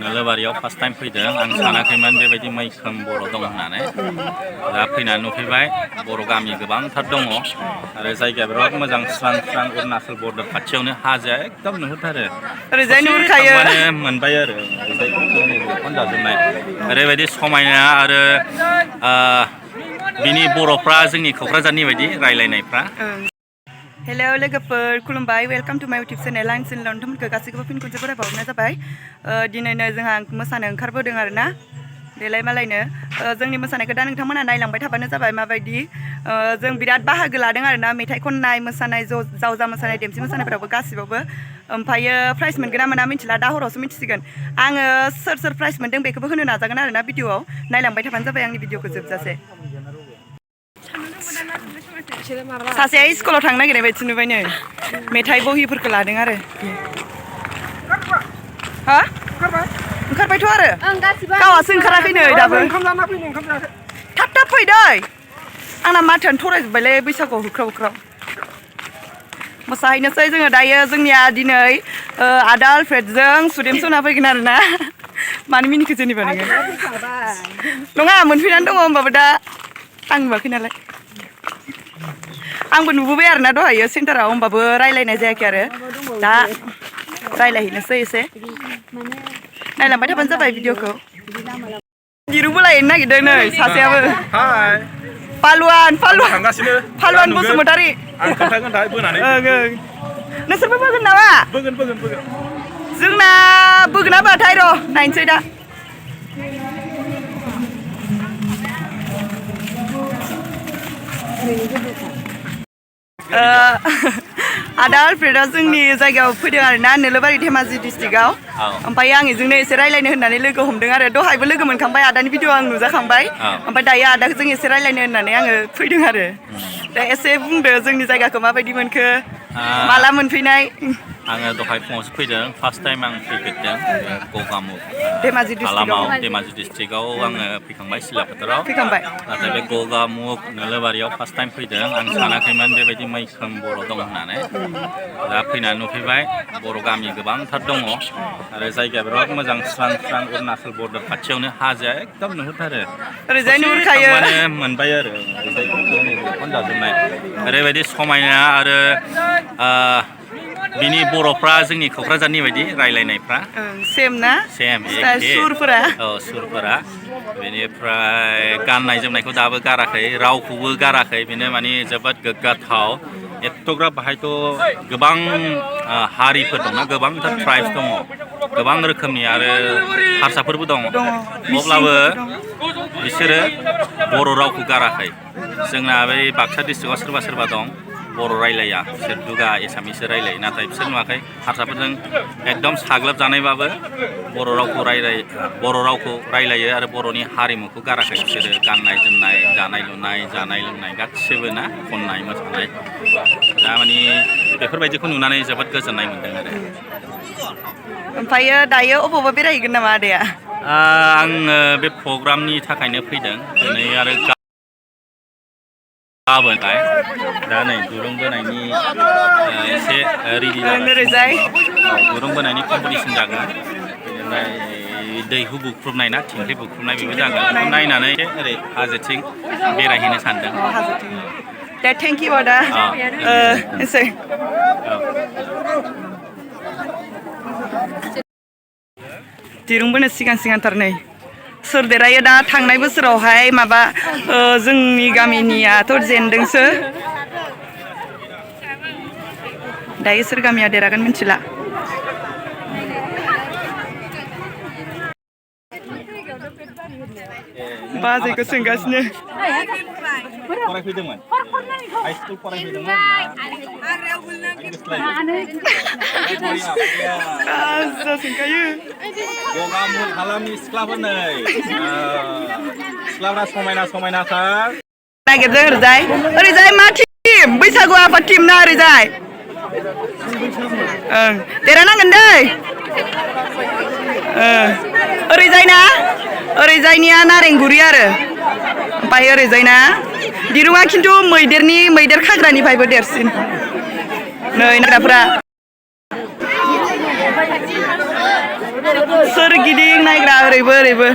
नोलोबारियाव first time फैदों आं सानाखैमोन बेबायदि मैखोम बर' दं होननानै दा फैनानै नुफैबाय बर' गामि गोबांथार दङ आरो जायगाया बिराद मोजां स्रां स्रां अरुणाचल बर्डार खाथियावनो हाजोआ एकदम नुहुरथारो ओरैजाय नुहुरखायो माने मोनबाय आरो ओरैजाय जाजोबनाय ओरैबायदि समायना आरो बिनि बर'फ्रा जोंनि क'क्राझारनि बायदि रायलायनायफ्रा हेलो लोगोफोर खुलुमबाय वेलकाम टू माय यूट्यूब चैनल आं चैनलाव नोंथांमोनखौ गासैखौबो फिन खनसे बरायबावनाय जाबाय दिनैनो जोंहा मोसानो ओंखारबोदों आरोना देलाय मालायनो जोंनि मोसानायखौ दा नोंथांमोना नायलांबाय थाबानो जाबाय माबायदि जों बिराद बाहागो लादों आरोना मेथाइ खननाय मोसानाय जावजा मोसानाय देमसि मोसानायफोरावबो गासिबावबो ओमफ्रायो प्राइज मोनगोन ना मोना मिथिला दा हरावसो मिथिसिगोन आङो सोर सोर प्राइज मोनदों बेखौबो होनो नाजागोन आरोना भिडिअआव नायलांबाय थाबानो जाबाय आंनि भिडिअखौ जोबजासे सासेया स्कुलाव थांनो नागिरनाय बायदि नुबाय नै मेथाइ बहिफोरखौ लादों आरो हा ओंखारबायथ' आरो गावासो ओंखाराखै नै दाबो थाब थाब फैदै आंना माथोआनो थरायजोब्बायलै बैसागुआव होख्राव होख्राव मोसाहैनोसै जोङो दायो जोंनिया दिनै आदा आलफ्रेडजों सुदेम सना फैगोन आरोना मानो मिनिखो जेनेबा नोङो नङा मोनफैनानै दङ होमबाबो दा आं नुवाखै नालाय आंबो नुबोबाय आरोना दहायो सेन्टाराव होमबाबो रायलायनाय जायाखै आरो दा रायलायहैनोसै एसे नायलांबाय थाबानो जाबाय भिडिअखौ दिरुंबो लायनो नागिरदों नै सासेयाबो पालुवान बसुमतारी नोंसोरबो बोगोन नामा जोंना बोगोना बाथाय र' नायनोसै दा आदा आलफ्रेडआ जोंनि जायगायाव फैदों आरोना नोलोबारि धेमाजि डिस्ट्रिक्टआव ओमफ्राय आं बेजोंनो एसे रायलायनो होननानै लोगो हमदों आरो दहायबो लोगो मोनखांबाय आदानि भिडिअ आं नुजाखांबाय ओमफ्राय दायो आदाजों एसे रायलायनो होननानै आङो फैदों आरो दा एसे बुंदो जोंनि जायगाखौ माबायदि मोनखो माला मोनफैनाय आङो दहाय फुङावसो फैदों फार्स्ट टाइम आं फैफेरदों गगामुख धेमाजि डिस्ट्रिक्टआव आङो फैखांबाय सिलाफोथाराव नाथाय बे गगामुख नोलोबारियाव फार्स्ट टाइम फैदों आं सानाखैमोन बेबायदि मैखोम बर' दं होननानै दा फैनानै नुफैबाय बर' गामि गोबांथार दङ आरो जायगाया बिराद मोजां स्रां स्रां अरुणाचल बर्डार खाथियावनो हाजोआ एकदम नुहुरथारो ओरैजाय नुहुरखायो माने मोनबाय आरो ओरैजाय जाजोबनाय ओरैबायदि समायना आरो बिनि बर'फ्रा जोंनि क'क्राझारनि बायदि रायलायनायफ्रा सेम ना सेम सुरफोरा सुरफोरा बेनिफ्राय गाननाय जोमनायखौ दाबो गाराखै रावखौबो गाराखै बेनो माने जोबोद गोग्गाथाव एथ'ग्राब बाहायथ' गोबां हारिफोर दंना गोबांथार ट्राइब्स दङ गोबां रोखोमनि आरो हारसाफोरबो दङ अब्लाबो बिसोरो बर' रावखौ गाराखै जोंना बै बाक्सा डिस्ट्रिक्टआव सोरबा सोरबा दं बर' रायलाया बिसोर दुगा एसामिससो रायलायो नाथाय बिसोर नुवाखै हारसाफोरजों एकदम साग्लोबजानायबाबो बर' रावखौ रायलायो आरो बर'नि हारिमुखौ गाराखै बिसोरो गाननाय जोमनाय दानाय लुनाय जानाय लोंनाय गासिबो ना खननाय मोसानाय दा माने बेफोरबायदिखौ नुनानै जोबोद गोजोननाय मोन्दों आरो ओमफ्रायो दायो अबावबा बेरायहैगोन नामा आदाया आङो बे प्रग्रामनि थाखायनो फैदों दिनै आरो गाबोनहाय दा नै दुरुं बोनायनि एसे रेडि जागासिनो दुरुं बोनायनि कम्पिटिसन जागोन बेनिफ्राय दैहु बुख्रुबनाय ना थिंख्लि बुख्रुबनाय बेबो जागोन बेखौ नायनानै ओरै हाजोथिं बेरायहैनो सानदों दे थेंक इउ आदा एसे दिरुं बोनो सिगांथार नै सोर देरायो दा थांनाय बोसोरावहाय माबा जोंनि गामिनियाथ' जेनदोंसो दायो सोर गामिया देरहागोन मिथिला बाजैखौ सोंगासिनो फरायफैदोंमोन हाइ स्कुल फरायफैदोंमोन सोंखायो गगामुख हालामनि सिख्लाफोर नै सिख्लाफ्रा समायना समायनाथार नागिरदों ओरैजाय मा टिम बैसागु आफाद टिम ना ओरैजाय देरहानांगोन दै ओरैजायनिया नारेंगुरि आरो ओमफ्राय ओरैजायना दिरुङा खिन्थु मैदेर खाग्रानिफ्रायबो देरसिन नै नाग्राफोरा सोरगिदिं नायग्रा ओरैबो ओरैबो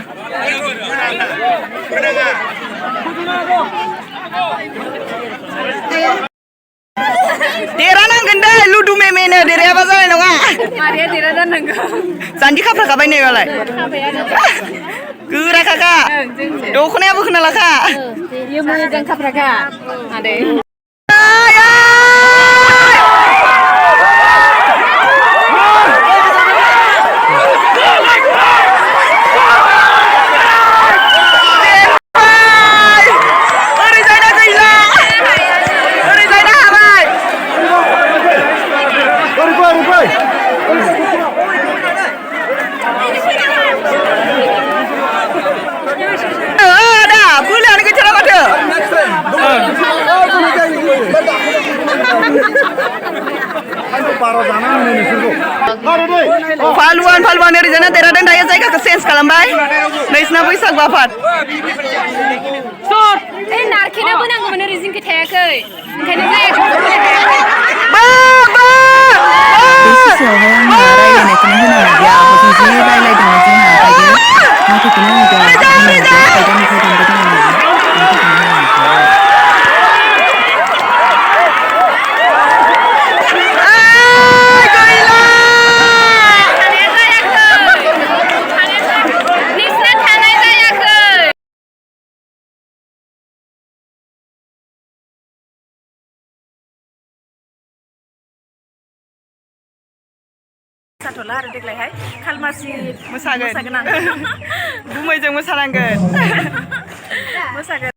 देरहानांगोन दे लुदु मेमेनो देरहायाबा जानाय नङा मारिया देरहानांगौ जान्जि खाफ्राखाबाय नै मालाय गोरा खाखा दख'नायाबो खोना लाखा बेयो मोजां खाफ्राखा आदै Paluan oरैजाना देरहादों दायो जायगाखौ चेन्ज खालामबाय नैसिना बैसागु आफाद ओइ नारखेनाबो नांगौमोन ओरै जिंखै थायाखै ओंखायनो जायाखै बे ससेयावहाय आंना रायलायनायखौनो होनो हादिया आब'जों जि रायलायदोंमोन जोंहा ओमफ्रायो माथोखौनो होनोदों आइदानिफ्राय दानबोदों जाथ'ला आरो देग्लायहाय खालमासि मोसागोन गुमैजों मोसानांगोन मोसागोन